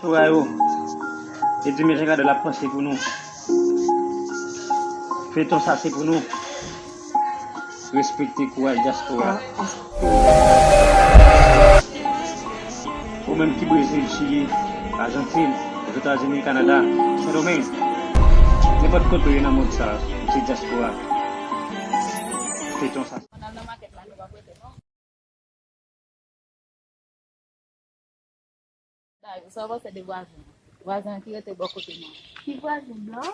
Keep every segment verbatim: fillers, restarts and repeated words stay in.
Dyaspora yo, Eddy Michel Cadet la panse pou nou. Feyton sa se pou nou. Respekte kouraj dyaspora. Ou menm ki Brezil, Chili, Ajantin, Ozetazini, Kanada, Sendomeng, nenpòt kote w ye nan mond sa, ou se dyaspora. Feyton sa. Dayou, sa w panse de vwazen an? Vwazen an ki rete bò kote nou an. Ki vwazen blan?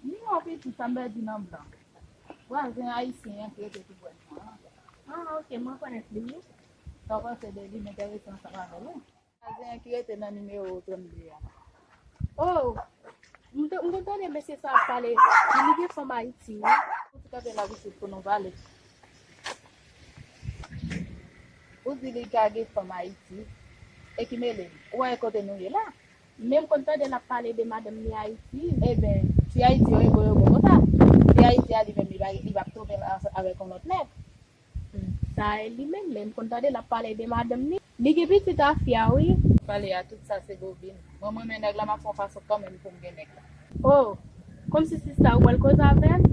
Ni yon pitit sa m pèdi nan blan. Vwazen ayisyen an ki rete tou prè nou an. Ah, ok, m rekonèt li, wi. Sa w panse de li? M enterese ansanm avè l, wi. Vwazen an ki rete nan nimewo trannde a. Oh, m te, m konn tande mesye sa ap pale, li gen fanm Ayiti, wi. Ou ti kanpe la pitit pou nou pale. Ou di li ka gen fanm Ayiti. E ki mele l? Ou wè kote nou ye la? Men m konn tande l ap pale de madanm li Ayiti. Eben, fi Ayiti yo e bon, yo bon konsa. Fi Ayiti a li menm, li pa, li p ap twonpe l avèk yon lòt nèg. Hmm, sa e li menm, men m konn tande l ap pale de madanm li. Li gen pitit a fi a, wi. Pale a tout sa se bobin. Mwen, m renmen nèg la, m ap fè yon fason kanmenm pou m gen nèg la. Oh, kòmsi sista ou pral koze avè l?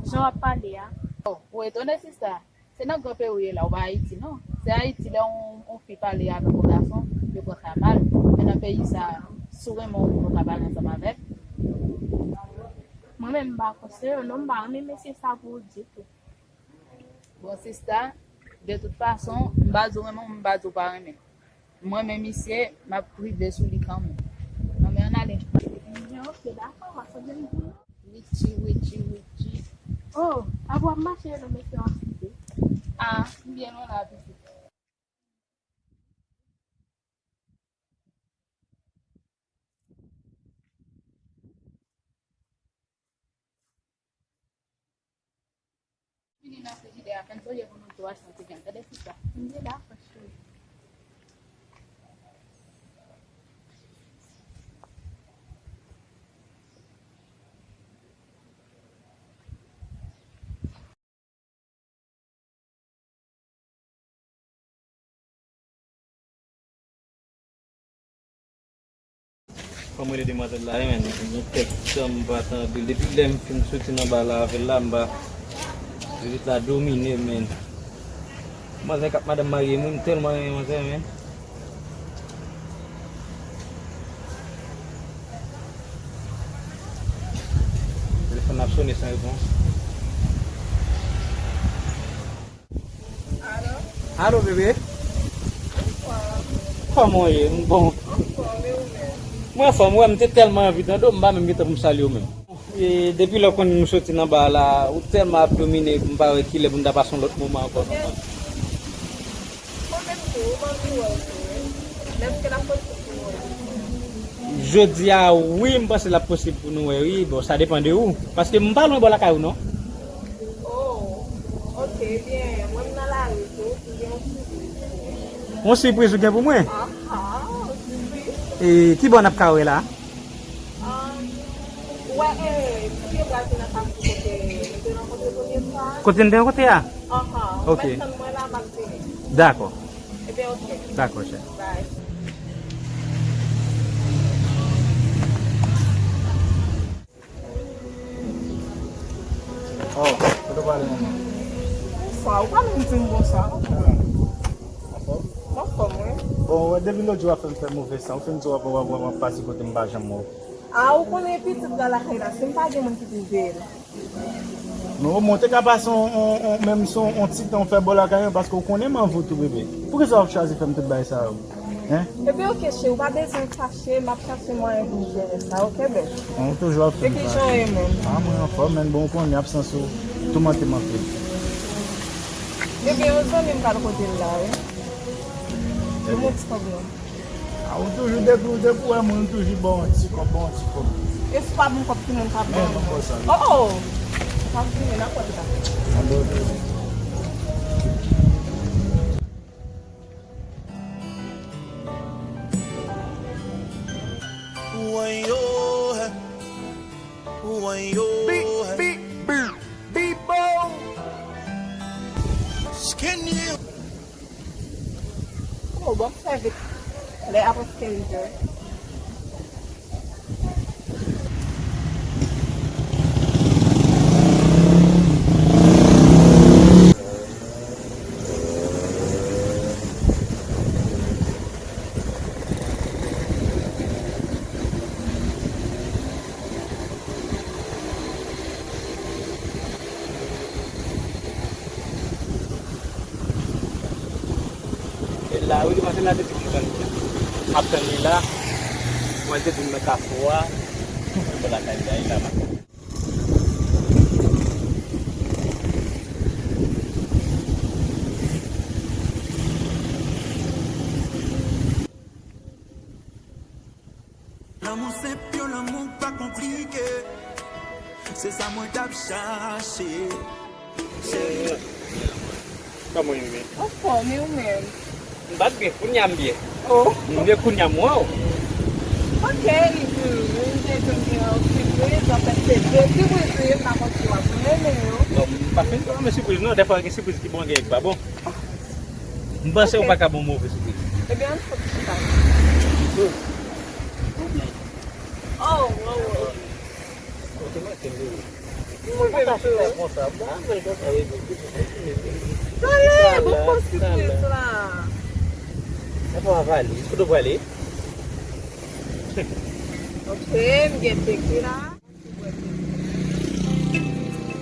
Jan w ap pale a. Oh, ou etone sista? Se nan gran peyi w ye la, ou pa Ayiti non. Se Ayiti lè yon, yon fi pale avèk yon gason, yo pran sa mal. Men nan peyi sa, si w renmen yon moun, ou ka pale ansanm avè l. Mwen menm m pa konse yo non, m pa renmen mesye sa pou ou ditou. Bon sista, de tout fason, m pa di w renmen w, m pa di w pa renmen. Mwen menm misye, m ap rive sou li kanmenm. Non men ann ale. Ebyen, ok, dakò, m ap sonje m di nou. Wichi, wichi, wichi. Oh, apa w ap mache non mesye w ap site? Ah, m byen lwen la pitit. Vini nan frijidè a, fè n sonje pou nou tou achte yon ti vyann, tande sista? M byen dakò, cheri. Fò m rele demwazèl la wi, men. Gen kèk tan m pa tande l. Depi lè m fin soti nan ba la avè l la, m pa. Pitit la domine m, men. Manzè k ap madanm marye m, wi, m tèlman renmen manzè, men. Telefòn ap sone san repons. Alo, bebe. Kòman w ye? M bon. Mwen anfòm, ou wè, m te tèlman anvi tande w, m pa menm gen tan pou m salye w menm. E depi lè w konn nou soti nan ba a la, ou tèlman ap domine, m pa wè kilè pou n ta pase yon lòt moman ankò. Jodi a, wi, m panse l ap posib pou nou wè, wi. Bon, sa depann de ou. Paske m pa lwen bò lakay ou, non. Oh, ok, ebyen, mwen m nan lari tou, m gen yon sipriz. Yon sipriz ou gen pou mwen? Ah, ah, yon sipriz. E ki bò n ap ka wè la? Ah, ou wè, e, ti pye bwa ki nan kafou kote nou te rankontre premye fwa a? Kote n te rankontre a? Aha, ok. Ou mèt tann mwen la, m ap vini. Dakò. Ebyen, ok. Dakò, chè. Bye. Oh, kote w prale, manman? Bonswa, ou pa menm di m bonswa. Ah, anfòm? M anfòm, wi. Bon, ou wè, depi lòt jou w ap fè m fè move san, ou fin di w ap, w ap, w ap, w ap pase kote m pa janm wè w. Ah, ou konnen pitit la lakay la, si m pa gen moun ki pou veye l. Non, omwen, w te ka pase on, on, on, menm si on, on ti tan w fè bò lakay mwen, paske w konnen m anvi w tou, bebe. Poukisa w ap chwazi fè m tout bagay sa yo? Hein? Ebyen, ok, cheri, ou pa bezwen fache, m ap chache mwayen pou m jere sa, ok, bèf? Bon, ou toujou ap fè m fache. E ki jan w ye menm? Ah, mwen anfòm, men bon, ou konnen absans ou toumante m anpil. Ebyen, yon zanmi m pral kote l la, wi. Ebyen. Yon ti kòb non. Ah, ou toujou depi, depi w wè moun, ou toujou ba w yon ti kòb, ba w yon ti kòb. E si w pa ban m kòb, ki moun k ap ban m? Men, ban m kòb sa, wi. Oh, oh! Ou p ap vini nan kòb sa. An bon, ok. Woyo, woyo. Big, big, big, big boy. Skinny. Oh, bon, fè vit. Lè apre fifteen heures. A wi, li pase la, te di m tann li. M ap tann li la. Mwen te di m nan kafou a. Mwen lakay li a, li la maten. Lanmou senp, yon lanmou pa konplike. Se sa mwen t ap chache. Kòman w ye menm? Anfòm, e ou menm? M pa t byen, kounye a m byen. Oh. M byen kounye a m wè w. Ok, hmm, m te di m gen yon sipriz, anfèt se de sipriz wi, m pa konn si w ap renmen yo. Bon, m pa fin renmen sipriz non, dèfwa gen sipriz ki bon, gen ki pa bon. M panse ou pa ka ban m move sipriz. Ebyen, ann sot chita. Oh, oh, oh. Mwen menm tou. Pale, bon, bon sipriz la. Sa pa pale. Kote w prale? Ok, m gen teke la.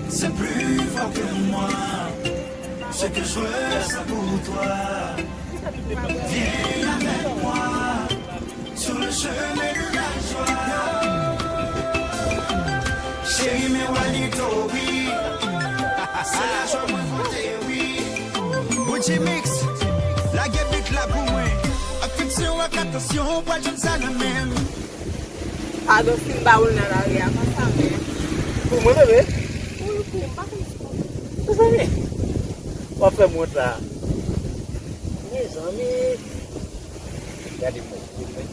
C'est plus fort que moi. Ce que je ressens pour toi. Viens avec moi sur le chemin de la joie. Chérie, men Walito, wi. Se la joie mwen konte, wi. Bougie Mix, lage beat la pou mwen. Ak fiksyon, ak atansyon, pral jwenn sa nan men m. Padon si m ba w l nan lari a konsa, men. Pou mwen, bebe? Pou l, pou m pa konn si w. Mezanmi, w ap fè m wont la. Mezanmi. Gade mwen, mwen.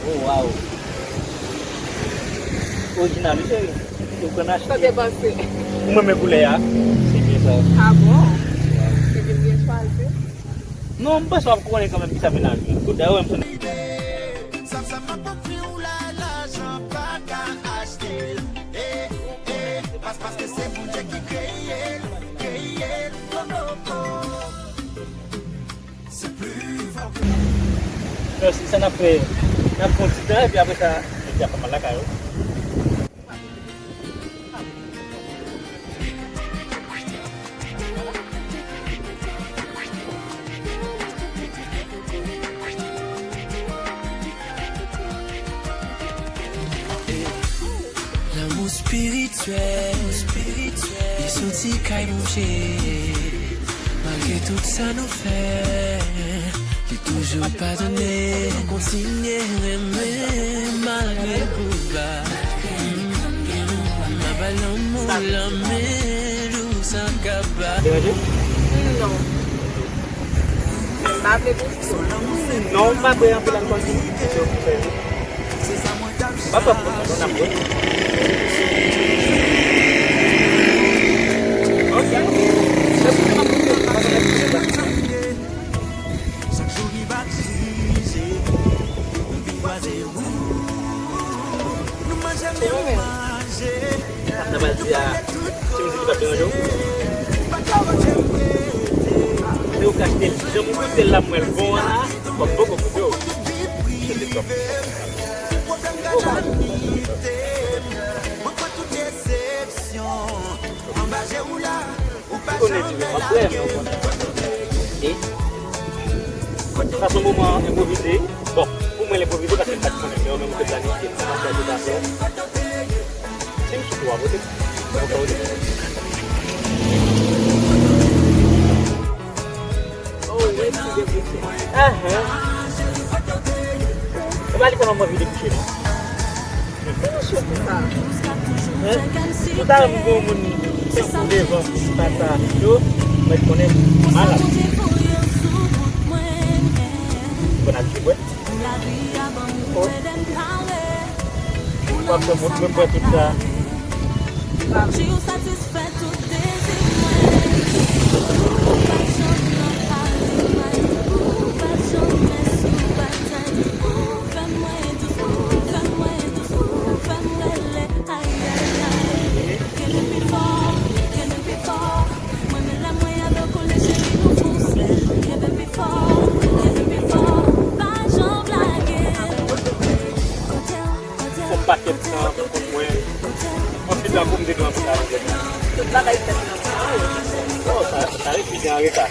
Oh, wow. Orijinal, wi, cheri. Ou konn achte. Sa te panse. Ou renmen koulè a? Se byen sa. Ah bon? Wow. Se te byen chwazi. Non, m panse w ap konnen kanmenm kisa mennaj mwen. Dayè, w wè m sou Sa, sa m ap ofri w la, lajan pa ka achte l. Eh, eh, pas, paske se Bondye ki kreye l, kreye l. Oh, oh, oh. C'est plus fort que Mèsi, sa n ap fè, n ap fè yon ti tan, epi apre sa, epi ap fè mal lakay ou. Lanmou spirityèl, li soti kay Bondye. Malgre tout sa nou fè, li toujou padone. Kontinye renmen malgre kou ba. M ap bay lanmou lanmen jou sa kaba. Deranje? Non. M pa vle bouche. Non, m pa vle anpil anpil. M pa pran pwopo, non, n ap wè. Ok. Sa m ta pral di a, ti mizik li p ap deranje w? Se ou k achte l. Jan m goute l la, m wè l bon an la, m ap poko goute w. Se te twòp. Ou konnen di m ap wè, men ou konnen. E sa se yon moman enpwovize. Bon, pou mwen l enpwovize paske m pa t konnen, men ou menm ou te planifye l. Sa fè tout afè. Si m sou tou a vote, mwen fè vote. Oh, mèsi de kouche. Ahan. E pa li fè m anvi de kouche, non. Ki mouche pou sa? Hein? Tout a m gon moun tankou devan m, tata yo, mèt konnen malad. Konn al jwe bwè. Oh. W ap fè mont mwen bwè tout sa. Fè yon pakèt tan pou mwen. Anpil tan pou m te gen anpil tan. Reta.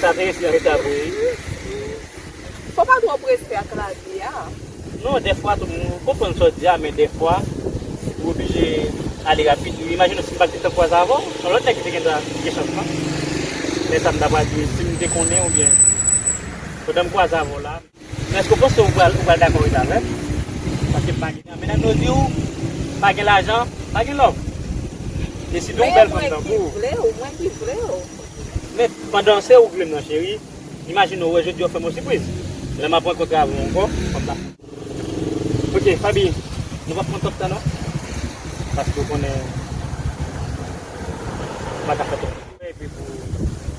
Sa te resi nan reta vre wi. Fò pa twò prese ak lavi a. Non, dèfwa, tou moun konprann sa w di a, men dèfwa, ou oblije ale rapid. Imajine w si m pa t gentan kwaze avè w, se yon lòt nèg ki te gentan gen chans lan. Men sa m ta pral di, si m te konnen oubyen, pandan m kwaze avè w la. Men èske w panse ou pral, ou pral dakò rete avè m? Paske m pa gen, medam yo di w, pa gen lajan, pa gen love. E si te yon bèl fanm tankou w. Men e mwen ki vle w, mwen ki vle w. Men pandan se ou ki vle m nan, cheri, imajine w wè jodi a w fè m yon sipriz. Lè m ap rankontre avè w ankò, fanm la. Ok, Faby, nou p ap pran top tan non. Paske w konnen, m pa ka fè twòp. Epi pou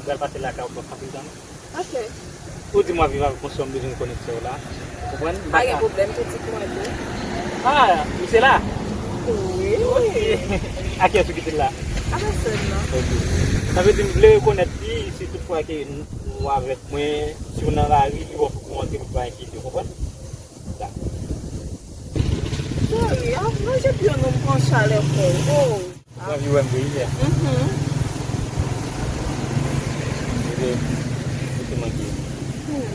pral pase lakay ou pran anpil tan non. Ok. Ou di m w ap viv avèk yon sè, m bezwen konnen sè w la. Ou konprann? Pa gen pwoblèm, pitit mwen tou. Ah, misye la? Wi. Ok. A kiyès ou kite l la? A pèsòn non. Ok. Sa vle di m vle rekonèt li, si toutfwa ke ou avèk mwen, si w nan lari, li wè w pou antre, pou pa enkyete, ou konprann? Sa. Cheri, ap manje pye nou, m pran chalè kò w. Oh. Ou anvi wè m vre, wi, sè? Mhm. Ebyen, ou te manke. Hmm.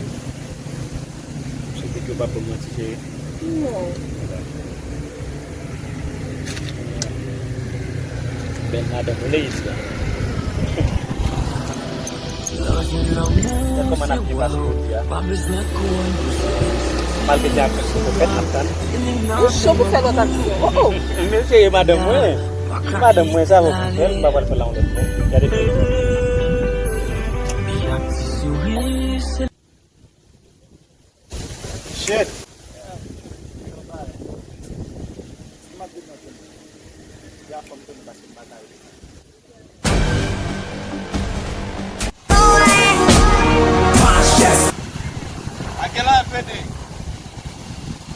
M swete ke w p ap ban m manti, cheri. Non. Bèl madanm ou le isit la. Gad kòman n ap byen pase jodi a. Malgre te aksyon ki fèt, n ap tann. Ou cho pou fè lòt aksyon. Oh, oh. Men se madanm mwen. Madanm mwen, sa fò pou fè l, m pa pral fè l la yon lòt fwa. Gade fè. Shit. A kèl a, Fede?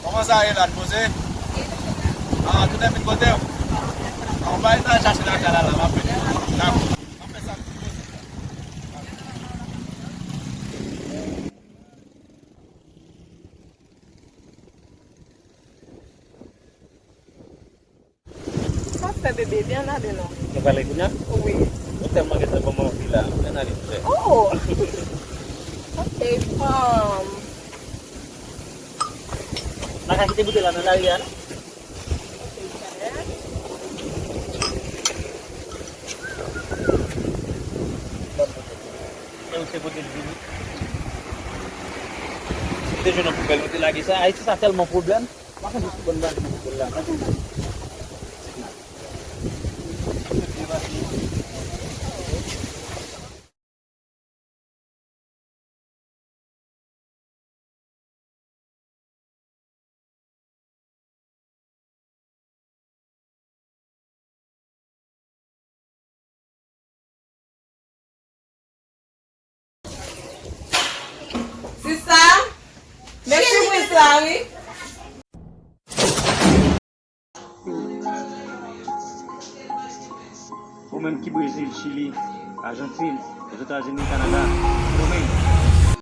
Kòman sa ye la, n poze? Ah, tout nèt vin kote w? Ah, w pa al chache lakay la, la, m ap vini. Dakò. Ann fè sa, n poze. Sa fè bebe, vyen ale non. Nou prale kounye a? Wi. Ou tèlman gentan ban m anvi la. Vyen ale, frè. Oh! Ok, um. M pa ka kite boutèy la nan lari a, non? Ok, frè. E ou se kote l vini? Si te jwenn yon poubèl, nou te lage sa. Ayiti sa tèlman pwoblèm. Pa konn si bon bagay pou fè la. Sista, men sipriz la wi. Ou menm ki Brezil, Chili, Ajantin, Ozetazini, Kanada.